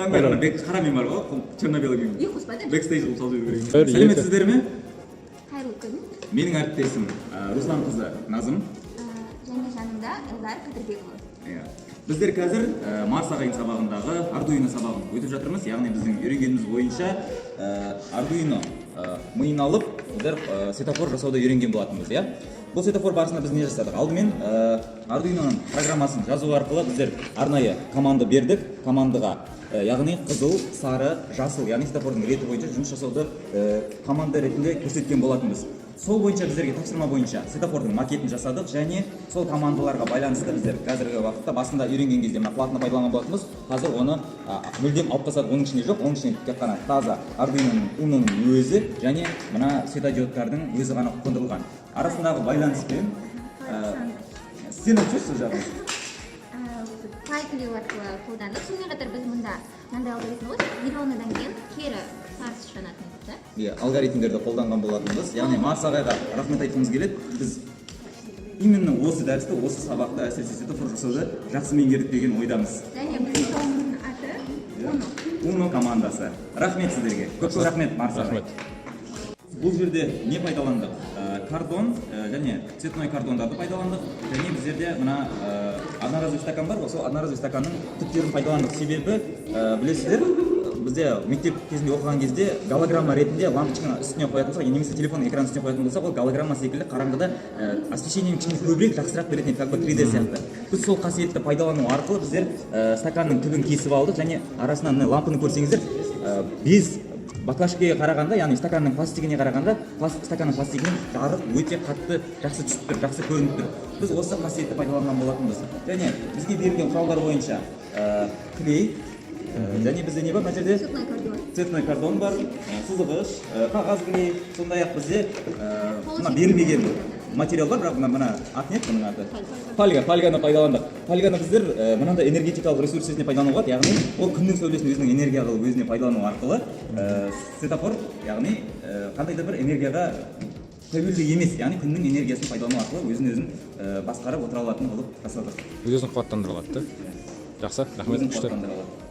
Қандай ана бек қара мен бар ғой, черно белый мен. Үй қоспады. Бэкстейдж қылып салып жіберу керек. Бір, екі. Сәлеметсіздер ме? Қайырлы күн. Менің әріптесім Руслан қызы Назым. Және жанымда Элдар Қадырбекұлы. Иә. Біздер қазір Марс ағайын сабағындағы Ардуино сабағын өтіп жатырмыз. Яғни біздің үйренгеніміз бойынша Ардуино миын алып, біздер светофор жасауды үйренген болатынбыз, иә. Бұл светофор барысында біз не жасадық? Алдымен Ардуиноның программасын жазу арқылы біздер арнайы команда бердік. Командаға яғни қызыл, сары, жасыл, яғни светофордың реті бойынша жұмыс жасауды команда ретінде көрсеткен болатынбыз. Сол бойынша біздерге тапсырма бойынша светофордың макетін жасадық және сол командаларға байланысты біздер қазіргі уақытта басында үйренген кезде мына платаны пайдаланған болатынбыз. Қазір оны мүлдем алып тастадық, оның ішінде жоқ, оның ішінде тек қана таза Ардуиноның Уноның өзі және мына светодиодтардың өзі ғана қондырылған. Арасындағы байланыспен сен айтсайшы сол жағын. Пайклеу арқылы қолдандық. Сонымен қатар біз мұнда мынандай алгоритм ғой, зеленыйдан кейін кері сарысы жанатын еді да. Иә, алгоритмдерді қолданған болатынбыз. Яғни Марс ағайға рахмет айтқымыз келеді. Біз именно осы дәрісті, осы сабақты, әсіресе светофор жасауды жақсы меңгердік деген ойдамыз. Және біздің тобымыздың аты Уно. Уно командасы. Рахмет сіздерге, көп көп рахмет, Марс ағай. Рахмет. Бұл жерде не пайдаландық? Картон және цветной картондарды пайдаландық және біздерде мына одноразовый стакан бар ғой, сол одноразовый стаканның түптерін пайдаландық. Себебі білесіздер, бізде мектеп кезінде оқыған кезде голограмма ретінде лампочканы үстіне қоятын болсақ немесе телефонның экранын үстіне қоятын болсақ, ол голограмма секілді қараңғыда освещениені кішкене көбірек, жақсырақ беретін еді, как бы 3D сияқты. Біз сол қасиетті пайдалану арқылы біздер стаканның түбін кесіп алдық және арасынан мына лампыны көрсеңіздер, без баклажкаға қарағанда, яғни стаканның пластигіне қарағанда, стаканның пластигінен жарық өте қатты жақсы түсіп тұр, жақсы көрініп тұр. Біз осы қасиетті пайдаланған болатынбыз. Және бізге берілген құралдар бойынша клей және бізде не бар мына жерде? Цветной картон. Цветной картон бар, сызғыш, қағаз клей, сондай ақ бізде мына берілмеген материал бар, бірақ мына аты не еді, бұның аты? Фольга. Фольганы пайдаландық. Фольганы біздер мынандай энергетикалық ресурс ретінде пайдалануға болады, яғни ол күннің сәулесін өзінің энергия қылып өзіне пайдалану арқылы светофор, яғни қандай да бір энергияға тәуелді емес, яғни күннің энергиясын пайдалану арқылы өзін өзін басқарып отыра алатын қылып жасадық. Өз өзін қуаттандыра алады да. Жақсы, рахмет. Өзін Күшті. қуаттандыра алады.